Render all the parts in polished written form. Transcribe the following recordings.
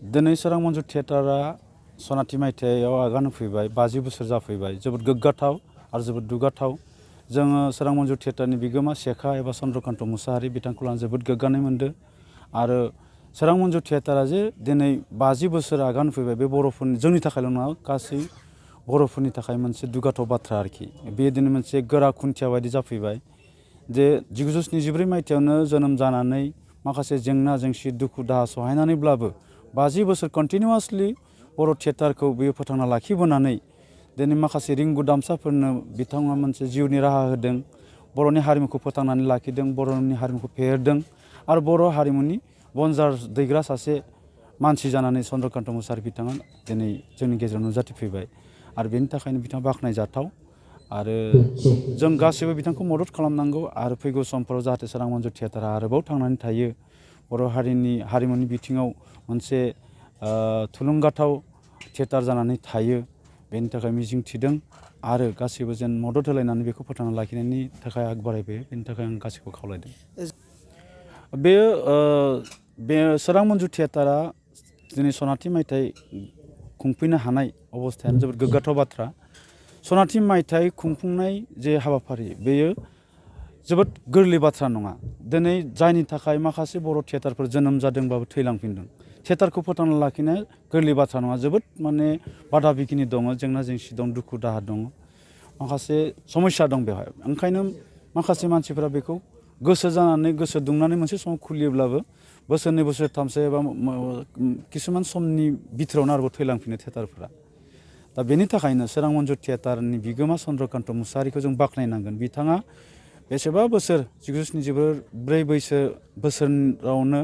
दिनै सोरां मन्जु थियेटारा सनाथि मायथाइयाव आगान होफैबाय 50 बोसोर जाफैबाय जोबोद गोग्गाथाव आरो जोबोद दुगाथाव जोङो सोरां मन्जु थियेटारनि बिगोमा शेखा एबा चन्द्रकान्त मुसाहारि बिथांखौ लानानै जोबोद गोग्गानाय मोनदों आरो सोरां मन्जु थियेटारा जे दिनै 50 बोसोर आगान होफैबाय बे बर'फोरनि जोंनि थाखायल' नङा गासै बर'फोरनि थाखाय मोनसे दुगाथाव बाथ्रा आरोखि बे दिनै मोनसे गोरा खुन्थिया बायदि जाफैबाय जे 1974 मायथाइयावनो जोनोम जानानै माखासे जेंना जेंसि दुखु दाहा सहायनानैब्लाबो 50 बोसोर कन्टिनिउवासलि बर' थियेटारखौ बेयो फोथांना लाखिबोनानै दिनै माखासे रिंगु दामसाफोरनो बिथाङा मोनसे जिउनि राहा होदों बर'नि हारिमुखौ फोथांनानै लाखिदों बर'नि हारिमुखौ फेहेरदों आरो बर' हारिमुनि बनजार दैग्रा सासे मानसि जानानै चन्द्रकान्त मुसाहारि बिथाङा दिनै जोंनि गेजेराव नुजाथिफैबाय आरो बेनि थाखायनो बिथाङा बाख्नायजाथाव आरो जों गासैबो बिथांखौ मदद खालामनांगौ आरो फैगौ समफोराव जाहाथे सोरां मन्जु थियेटारा आरोबाव थांनानै थायो बर' हारिमुनि बिथिङाव मोनसे थुलुंगाथाव थियेटार जानानै थायो बेनि थाखाय मिजिं थिदों आरो गासैबो जेन मदद होलायनानै बेखौ फोथांना लाखिनायनि थाखाय आगबारायबोयो बेनि थाखाय आं गासैखौबो खावलायदों बे सोरां मन्जु थियेटारा दिनै सनाथि मायथाइ खुंफैनो हानाय अबस्थायानो जोबोद गोग्गाथाव बाथ्रा सनाथि मायथाइ खुंफुंनाय जे हाबाफारि बेयो जोबोद गोरलै बाथ्रा नङा दिनै जायनि थाखाय माखासे बर' थियेटारफोर जोनोम जादोंबाबो थैलांफिनदों थियेटारखौ फोथांना लाखिनाया गोरलै बाथ्रा नङा जोबोद माने बादा बिखिनि दङ जेंना जेंसि दं दुखु दाहा दङ माखासे समस्या दं बेवहाय ओंखायनो माखासे मानसिफोरा बेखौ गोसो जानानै गोसो दुंनानै मोनसे समाव खुलियोब्लाबो बोसोरनै बोसोरथामसो एबा किसुमान समनि बिथोरावनो आरोबाव थैलांफिनो थियेटारफोरा दा बेनि थाखायनो सोरां मन्जु थियेटारनि बिगोमा चन्द्रकान्त मुसाहारिखौ जों बाख्नायनांगोन बिथाङा बेसेबा बोसोर 1974 बोसोरावनो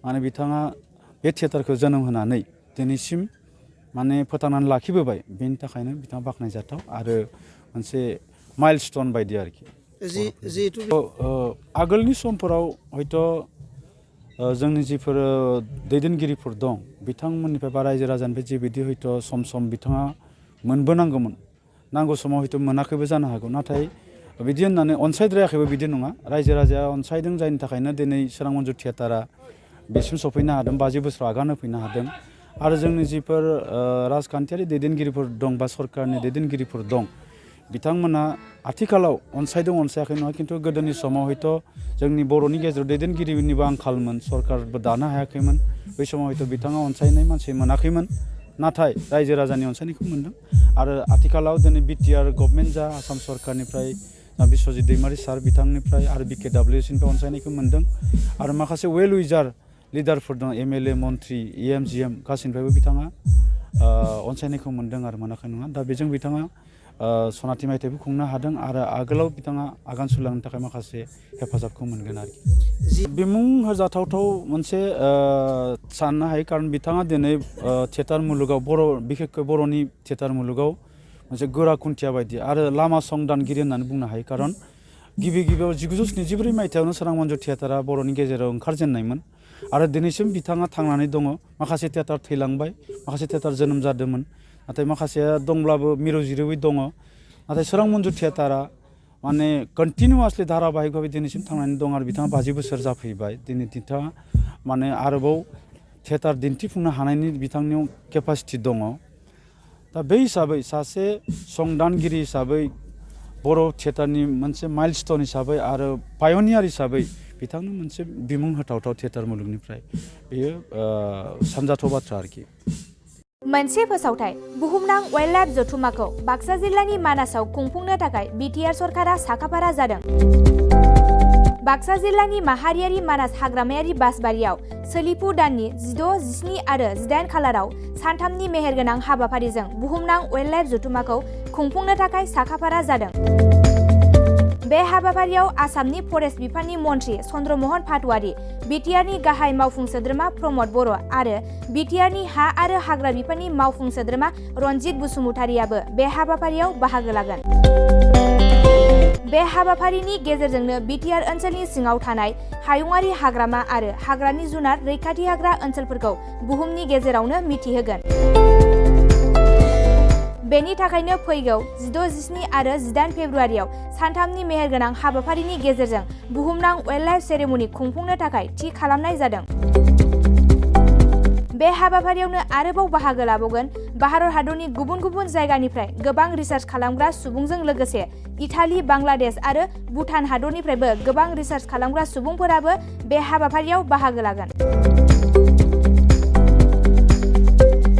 माने बिथाङा बे थियेटारखौ जोनोम होनानै दिनैसिम माने फोथांनानै लाखिबोबाय बेनि थाखायनो बिथाङा बाख्नायजाथाव आरो मोनसे माइलस्टन बायदि आरोखि आगोलनि समफोराव हयथ' जोंनि जिफोर दैदेनगिरिफोर दं बिथांमोननिफ्राय बा रायजो राजानिफ्राय जेबायदि हयथ' सम सम बिथाङा मोनबोनांगौमोन नांगौ समाव हयथ' मोनाखैबो जानो हागौ नाथाय बिदि होननानै अनसायद्रायाखैबो बिदि नङा रायजो राजाया अनसायदों जायनि थाखायनो दिनै सोरां मन्जु थियेटारा बेसिम सफैनो हादों 50 बोसोराव आगान होफैनो हादों आरो जोंनि जिफोर राजखान्थियारि दैदेनगिरिफोर दं बा सरकारनि दैदेनगिरिफोर दं बिथांमोना आथिखालाव अनसायदों अनसायाखै नङा खिन्थु गोदोनि समाव हयथ' जोंनि बर'नि गेजेराव दैदेनगिरिनिबो आंखालमोन सरकारबो दानो हायाखैमोन बै समाव हयथ' बिथाङा अनसायनाय मानसि मोनाखैमोन नाथाय रायजो राजानि अनसायनायखौ मोनदों आरो आथिखालाव दिनै बिटिआर गभर्नमेन्ट जा आसाम सरकारनिफ्राय बिश्वजित दैमारि सार बिथांनिफ्राय आरो BKWSनिफ्राय अनसायनायखौ मोनदों आरो माखासे वेल विजार लिडारफोर दं MLA मन्त्रि EM GM गासैनिफ्रायबो बिथाङा अनसायनायखौ मोनदों आरो मोनाखै नङा दा बेजों बिथाङा सनाथि मायथाइबो खुंनो हादों आरो आगोलाव बिथाङा आगान सुरलांनो थाखाय माखासे हेफाजाबखौ मोनगोन आरोखि बिमुं होजाथावथाव मोनसे साननो हायो खारन बिथाङा दिनै थियेटार मुलुगाव बिखेखকৈ बर'नि थियेटार मुलुगाव मोनसे गोरा खुन्थिया बायदि आरो लामा संदानगिरि होननानै बुंनो हायो खारन गिबियाव 1974 मायथाइयावनो सोरां मन्जु थियेटारा बर'नि गेजेराव ओंखारजेननायमोन आरो दिनैसिम बिथाङा थांनानै दङ माखासे थियेटार थैलांबाय माखासे थियेटार जोनोम जादोंमोन नाथाय माखासेया दंब्लाबो मिरु जिरुयै दङ नाथाय सोरां मन्जु थियेटारा माने कन्टिनिउवासलि धाराबाहिक भाबै दिनैसिम थांनानै दं आरो बिथाङा 50 बोसोर जाफैबाय दिनै बिथाङा माने आरोबाव थियेटार दिन्थिफुंनो हानायनि बिथांनियाव केपासिटि दङ दा बे हिसाबै सासे संदानगिरि हिसाबै बर' थियेटारनि मोनसे माइलस्टन हिसाबै आरो पायनियार हिसाबै बिथांनो मोनसे बिमुं होथावथाव थियेटार मुलुगनिफ्राय बेयो सानजाथाव बाथ्रा आरोखि मोनसे फोसावथाय बुहुमनां वाइल्ड लाइफ जथुम्माखौ बाक्सा जिल्लानि मानासाव खुंफुंनो थाखाय बिटिआर सरकारा साखाफारा जादों। बाक्सा जिल्लानि माहारियारि मानास हाग्रामायारि बासबारियाव सोलिफु दाननि 16, 17 आरो 18 खालाराव सानथामनि मेहेरगोनां हाबाफारिजों बुहुमनां वाइल्ड लाइफ जथुम्माखौ खुंफुंनो थाखाय साखाफारा जादों। बे हाबाफारियाव आसामनि फरेस्ट बिफाननि मन्थ्रि चन्द्रमहन पाटवारी, बिटिआरनि गाहाय मावफुं सोद्रोमा प्रमद बर' आरो बिटिआरनि हा आरो हाग्रा बिफाननि मावफुं सोद्रोमा रनजित बसुमतारियाबो बे हाबाफारियाव बाहागो लागोन। बे हाबाफारिनि गेजेरजोंनो बिटिआर ओनसोलनि सिङाव थानाय हायुङारि हाग्रामा आरो हाग्रानि जुनार रैखाथि होग्रा ओनसोलफोरखौ बुहुमनि गेजेरावनो मिथिहोगोन। बेनि थाखायनो फैगौ 16, 17 आरो 18 फेब्रुआरियाव सानथामनि मेहेरगोनां हाबाफारिनि गेजेरजों बुहुमनां वाइल्ड लाइफ सेरेमनि खुंफुंनो थाखाय थि खालामनाय जादों। बे हाबाफारियावनो आरोबाव बाहागो लाबावगोन भारत हादरनि गुबुन गुबुन जायगानिफ्राय गोबां रिसार्च खालामग्रा सुबुंजों लोगोसे इटाली, बांलादेश आरो भुटान हादरनिफ्रायबो गोबां रिसार्च खालामग्रा सुबुंफोराबो बे हाबाफारियाव बाहागो लागोन।